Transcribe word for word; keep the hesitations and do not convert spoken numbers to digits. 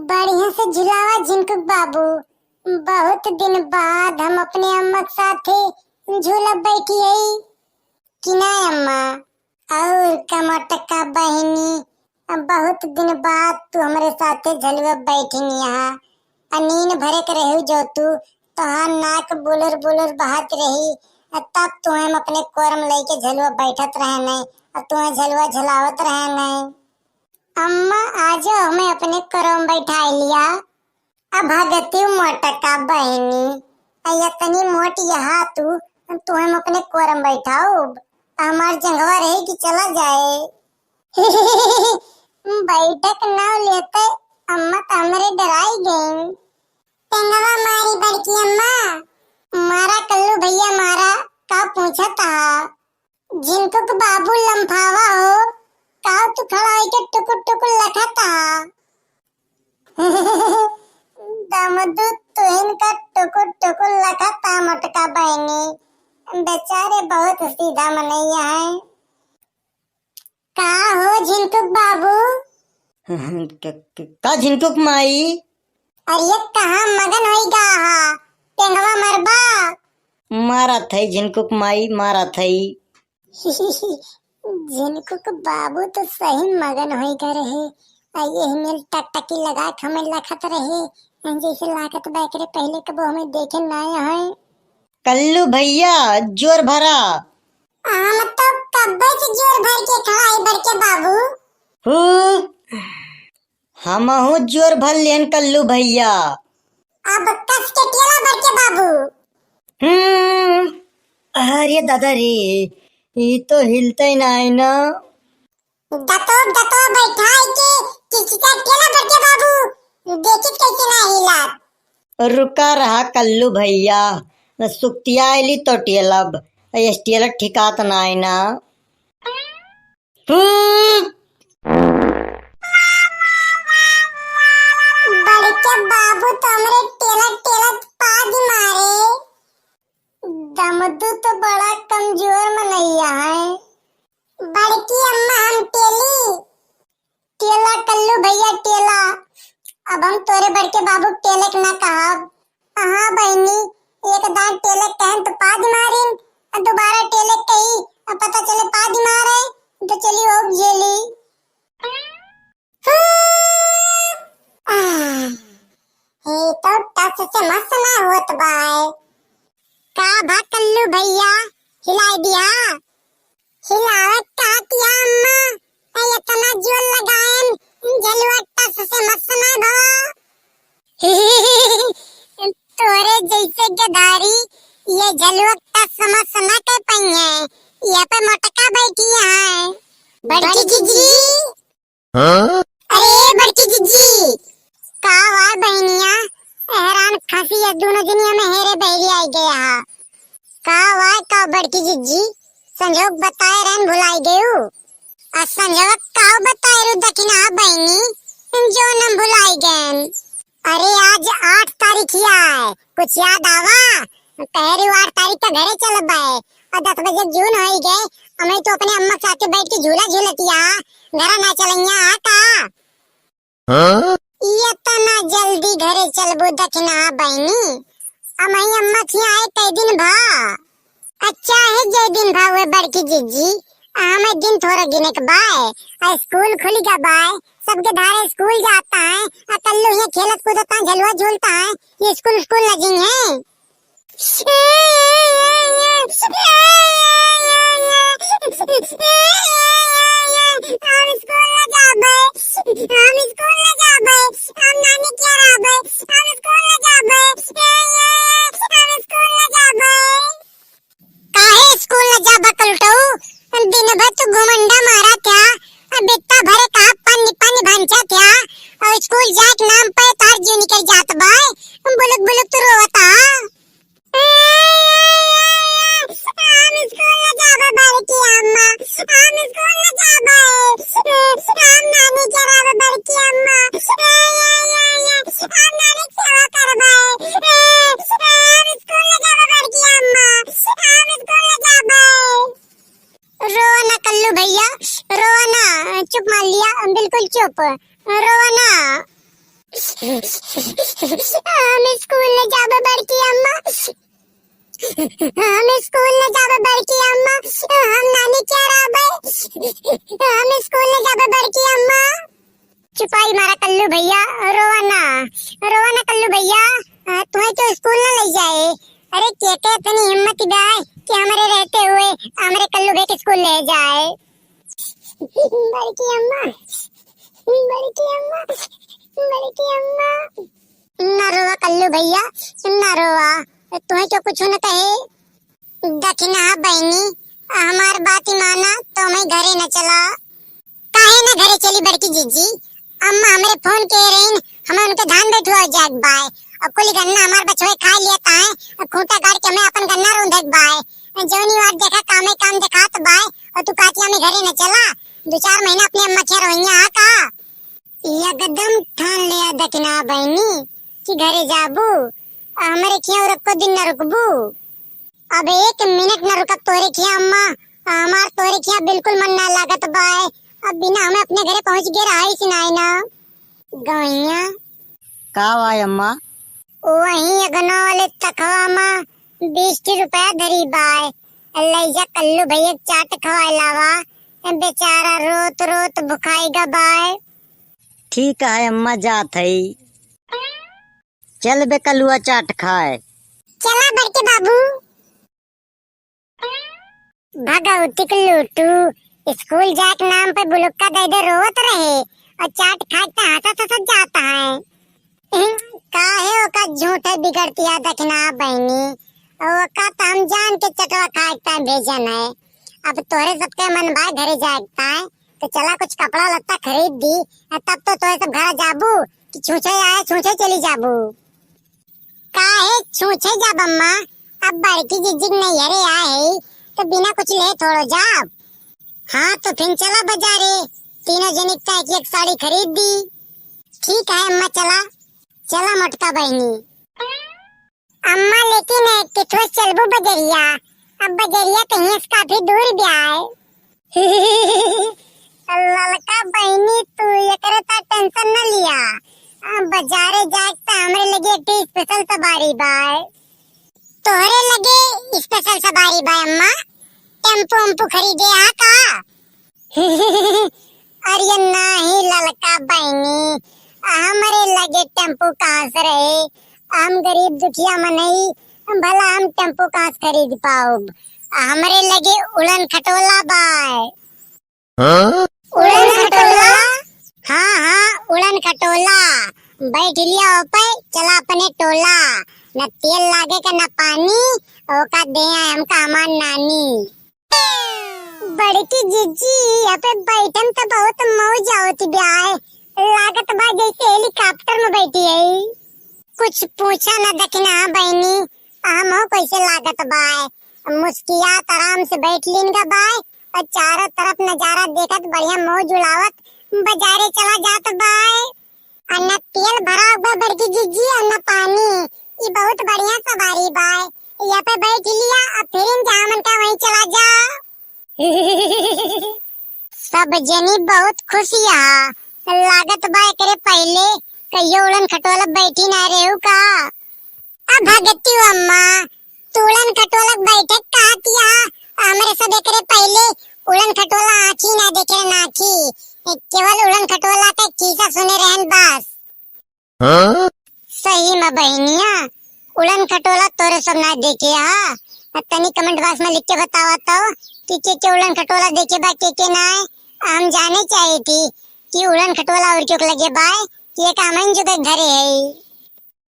बढ़िया से झुलावा झिनकुक बाबू, बहुत दिन बाद हम अपने अम्मा के साथे झूलब बैठी हई कि ना अम्मा? और का मोटका बहिनी, अब बहुत दिन बाद तू हमरे साथे झलुआ बैठिन यहाँ। आ नीन भरे के रहू जो तू, तोहार नाक बुलुर बुलुर बहत रही, आ तब तू हम अपने कोरम लइके झलुआ बैठत रहे नहीं, आ तू झलुआ झलावत रहे नहीं। अम्मा, आजो हमें अपने कोरम बैठाइ लिया। अब भगती मोटका बहिनी, आ इतनी मोट यहाँ तू, तू हम अपने कोरम बैठाउब, हमार जंघवा रही कि चला जाए। बैठक नाव लेते अम्मा तो हमरे डराई गईं। टेंगवा मारी बड़की अम्मा। मारा कल्लू भैया मारा, का पूछत हा? झिनकुक बाबू लम्फावा हो, का तू खड़ा होइके टुकुर टुकुर लखत हा? दमदू तुहिन का टुकुर टुकुर लखत हा मोटका बहिनी, बेचारे बहुत सीधा मनैया है। का हो झिनकुक बाबू? क-, क-, का झिनकुक माई? अरे ये कहाँ मगन होई गा हा? टेंगवा मरबा? मारत है झिनकुक माई, मारत है। झिनकुक बाबू तो सही मगन होई गा रहे। आ ये मेल टकटकी लगा के हमें लखत रहे, जैसे लागत बा एकरे पहले कबो हमें देखे ना है। कल्लू भैया, जोर भरा। हम तो कब्बे से जोर भर के खड़ा है बड़के बाबू। हू, हमहू जोर भर लेन कल्लू भैया। अब कस के टेला बड़के बाबू। हम्म, अरे दादा रे, ई तो हिलते ही ना है ना। दतो दतो बैठाई के किचका टेला बड़के बाबू, देखित कैसे ना हिला। रुका रहा कल्लू भैया, सुक्तिया आइली तो टेलब, ये टेलर ठिकात ना है ना। हम्म। बड़के बाबू तो हमरे टेलर टेलर पाद मारे। दमदू तो बड़ा कमजोर मनैया है। बड़की अम्मा हम टेली। टेला कल्लू भैया टेला। अब हम तोरे बड़के बाबू टेले के ना कहब। हाँ बहिनी, एक दान टेले कहन तो पाद मारिन, आ दोबारा टेले कही, आ पता चले पाद मारे, तो चली ओक झेली। हम्म, आह, हे तो टस से मस ना होत बाय। का भा कल्लू भैया, हिलाई दिया? हिलावत का किया अम्मा, ए इतना जोर लगाएन, झलुआ टस से मस ना भवा। तोरे जैसे गदारी, ये झलुआ टस मस ना कर पाई है, ये पे मोटका बैठी है। बड़की जीजी। हाँ? अरे बड़की जीजी, का हुआ बहनिया? हैरान खांसी ये दोनों दुनिया में हेरे बहरी आई गया हा। का हुआ का बड़की जीजी? संजोग बताए रहन भुलाई गयू। आ संजोग का बताए रू दखिना बहनी, जो नम भुलाई गयन। अरे आज आठ तारीख ही आए, कुछ याद आवा? कह रही हूँ आठ तारीख का घरे चलबे। और दस बजे जून होई गए, हमें तो अपने अम्मा के साथे बैठ के झूला झूलतिया, घरा ना चलैया आ का? हाँ? ये तो ना जल्दी घरे चलबो दखिना बहनी, हम ही अम्मा के आए कई दिन भा। अच्छा है जय दिन भा हुए बड़की जीजी, आ हमें दिन थोड़ा गिने के बाय, आ स्कूल खुल गया बाय, सबके धारे स्कूल जाता है, आ कल्लू ये खेलत कूदता झलुआ झूलता है, ये स्कूल स्कूल न जी है। हम स्कूल न जाबे, हम स्कूल न जाबे, हम नानी के रहबे, हम स्कूल न जाबे, हम स्कूल न जाबे। काहे स्कूल न जाबा कलुटऊ? दिन भर तू घुमंडा मारा थ्या, अब इतना भरे कहा पानी पानी भांचा थ्या, और स्कूल जाए के नाम पे तार जीव निकल जात बाय, बुलुक बुलुक तू रोवता। हम स्कूल न जाबे बड़की अम्मा, हम स्कूल न जाबे, हम नानी के रहबे बड़की अम्मा, हम नानी के सेवा करबे, हम स्कूल न जाबे बड़की अम्मा, हम स्कूल न जाबे। रोवा ना कल्लू भैया, रोवा ना, चुप मार लिया, बिल्कुल चुप, रोवा ना। हम स्कूल न जाबे बड़की अम्मा, हम स्कूल न जाबे बड़की अम्मा, हम नानी के रहबे, हम स्कूल न जाबे बड़की अम्मा। चुपाई मारा कल्लू भैया, रोवा ना, रोवा ना कल्लू भैया, आ, तुहैं क्यों स्कूल ना लइ जाए? अरे केके इतनी हिम्मत बाय कि हमरे रहते हुए हमरे कल्लू भैया के स्कूल ले जाए। बड़की अम्मा, बड़की अम्मा, बड़की अम्मा। ना रोवा कल्लू भैया, ना रोवा, तुहैं क्यों कुछ न कहे? दखिना बहिनी, हमार बात ही माना, तो मैं घरे न चला। काहे न घरे चली बड़की जिज्जी? अम्मा हमरे फोन के रहीन, हमें उनके धान बैठुआ जाग बाय। और कुल गन्ना हमार बछवे खा लिया ताए, और खूंटा गाड़ के हमें अपन गन्ना रूंधक बाय। जौनी वाट देखा कामे काम देखात बाय, और तू कहती हमें घरे न चला। दो चार महीना अपने अम्मा के रोइया आ का? एकदम ठान लिया दखिना बहिनी कि घरे जाबू, आ हमरे खिया रखो दिन न रुकबू। अब एक मिनट न रुकब तोरे खिया अम्मा, हमार तोरे खिया बिल्कुल मन ना लागत बाय। अब बिना हमें अपने घरे पहुँच गए रहा ही सिनाई ना। गवैया। का बाय अम्मा? वही अगनो वाले तखवा मा बीस ठी रुपया धरी बाय। लइजा कल्लू भैया के चाट खवाए लावा। बेचारा रोत रोत भुखाई गा बाय। ठीक है अम्मा, जात है। चल बे कलुआ चाट खाए। चला बड़के बाबू। भगवती के लूटू, स्कूल जाए के नाम पे बुलुक्का दे दे रोवत रहे और चाट खाए के हंसत हंसत जाता है। काहे ओका झूठे बिगड़ती है दखिना बहिनी, ओका तो हम जान के चटवा खाए के टाइम भेजन है। अब तोहरे सबके मन बाय घरे जाए के ताए, तो चला कुछ कपड़ा लत्ता खरीद दी, तब तो तोहरे सब घर जाबू कि छूछे आए छूछे चली जाबू। काहे छूछे जाब अम्मा? अब बड़की जिज्जी के नैहरे आए है, तो बिना कुछ ले थोड़ो जाब। हाँ, तो फिर चला बजारे, तीनों जनी का एक एक साड़ी खरीद दी। ठीक है अम्मा, चला, चला मोटका बहिनी। अम्मा, लेकिन किथुआ चलबू बजरिया? अब बजरिया कहीं से काफी दूर भी आए। ललका बहिनी, तू एकरे ता टेंशन न लिया। आ, बजारे जाए त हमरे लगे एक ठे स्पेशल सवारी बाय। तोहरे लगे स्पेशल सवारी बाय अम्मा? टेम्पो उम्पो खरीदे आ का? अरे नाही ललका बहिनी, हमरे लगे टेम्पो कहाँ से रहे? हम गरीब दुखिया मनई, भला हम टेम्पो कहाँ से खरीद पाउब? हमरे लगे उड़न खटोला बाय। हाँ? उड़न खटोला? हाँ, हाँ, उड़न खटोला। बैठ लिया ओपे, चला अपने टोला। न तेल लागे का न पानी, ओका दे आए हमका हमार नानी। बड़की जिज्जी, यहाँ पे बैठन तो बहुत मौज आवत ब्याय। लागत बा जैसे हेलीकॉप्टर में बैठी है। कुछ पूछा न दखिना बहिनी, हमहू कैसे लागत बाय। मुस्कियात आराम से बैठ लीन गा बाय और चारों तरफ नजारा देखत बढ़िया मौज उड़ावत बजारे चला जात बाय। आ न तेल भरा बा बड़की जिज्जी और न पानी। ई बहुत बढ़िया सवारी बाय। यहाँ पे बैठ लिया और फिर जहाँ मन का वहीं चला जा। सब जनी बहुत खुशिया। लागत बा एकरे पहले कहियो उड़न खटोला बैठी ना रहू का? अब भगतियो अम्मा, तू उड़न खटोला बैठे कहतिया, हमरे सब एकरे पहले उड़न खटोला आँखी ना देखे नाखी, केवल उड़न खटोला के किस्सा सुने रहन बस। हाँ? सही में बहिनिया, उड़न खटोला तोरे सब ना देखे हा। तनी comment box में लिख के बतावा तो कि के के उड़न खटोला देखे बा, के के नाय। हम जाने चाहे थी कि उड़न खटोला और क्यों लगे बाय, कि एक हमन जो के घरे है।